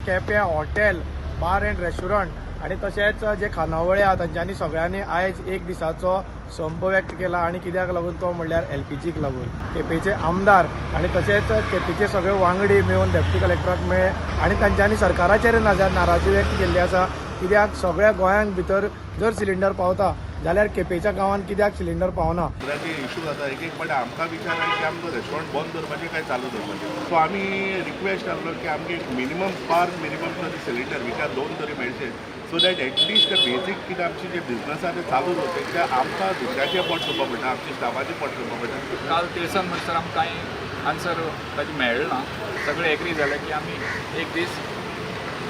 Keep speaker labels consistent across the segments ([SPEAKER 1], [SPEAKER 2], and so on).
[SPEAKER 1] केप्यां hotel, bar and restaurant आनी तशेंच जे खानावळी आहा, तांच्यांनी सगळ्यांनी आयज एक दिसाचो संप व्यक्त केला. आनी कित्याक लागून तो म्हणल्यार एलपीजीक लागून. केपेंचे आमदार आनी तशेंच केपेंचे सगळे वांगडी मेळून डेप्युटी कलेक्टराक मेळ्ळे आनी तांच्यांनी सरकाराचेर नाराजी व्यक्त केल्ली आसा. कित्याक सगळ्या गोंयांत भितर जर सिलिंडर पावता जाल्यार केपेंच्या गांवांत कित्याक सिलिंडर पावना?
[SPEAKER 2] दुसऱ्याचे इशू जाता एक एक फावटी. आमकां विचार आहे की आमकां रेस्टॉरंट बंद दवरपाचें काय चालू दवरपाचें. सो आमी रिक्वेस्ट आहलो की आमगे एक मिनिमम पार मिनिमम तरी सिलिंडर विकात दोन तरी मेळचे, so that at least basic कितें आमचे जे बिझनस आहा ते चालू दवरचे. कित्याक आमकां दुसऱ्याचें पोट चोवपा पडटा, आमच्या स्टाफाचें पोट चोवपा पडटा.
[SPEAKER 3] काल तिळसान म्हणसर आमकां कांय आन्सर ताजें मेळ्ळें ना. सगळे एग्री जाले की आमी एक दीस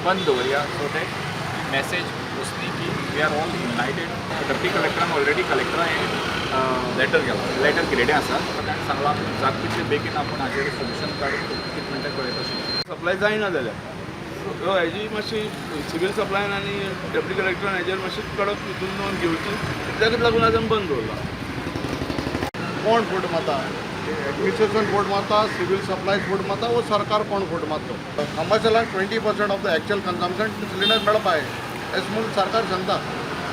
[SPEAKER 3] बंद दवरया, सो that message वचनी की we are all united. Deputy कलेक्टरान ऑलरेडी कलेक्टरा हें लेटर केलां, लेटर केलेलें आसा. ताणें सांगलां, आमी जाता तितले बेगीन आपूण हाजेर सोल्युशन काडून कितें म्हणटा कळयता अशें.
[SPEAKER 4] सप्लाय जायना जाल्यार, सो हेजी मातशी सिवील सप्लायन आनी डेप्युटी कलेक्टरान हेजेर मातशी कडक हितून नोंद घेवची. ताकाच लागून आज आमी बंद दवरला.
[SPEAKER 5] कोण फूट मारता? एडमिनिस्ट्रेशन फूट मारता, सिव्हिल सप्लायज फूट मारता वो सरकार कोण फूट मारतो? कमर्शियलाक 20% of the actual consumption cylinder मेळपा जाय एशें म्हणून सरकार सांगता,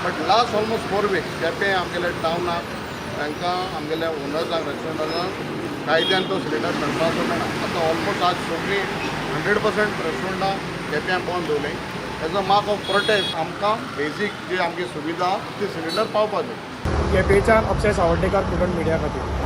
[SPEAKER 5] but last almost 4 weeks Quepem आमगेले टावनाक तांकां, आमगेल्या ओनर्सांक, रेस्टॉरंटांक कायद्यान तो सिलिंडर मेळपाचो मेळना. आतां ऑलमोस्ट आज सगळीं 100% रेस्टॉरंटां केप्यां बंद दवरलीं as a mark of protest. आमकां बेजीक जी आमची सुविधा, ती सिलिंडर पावपा जाय.
[SPEAKER 1] केपेंच्यान अक्षय सावड्डेकर, प्रुडंट मिडिया खातीर.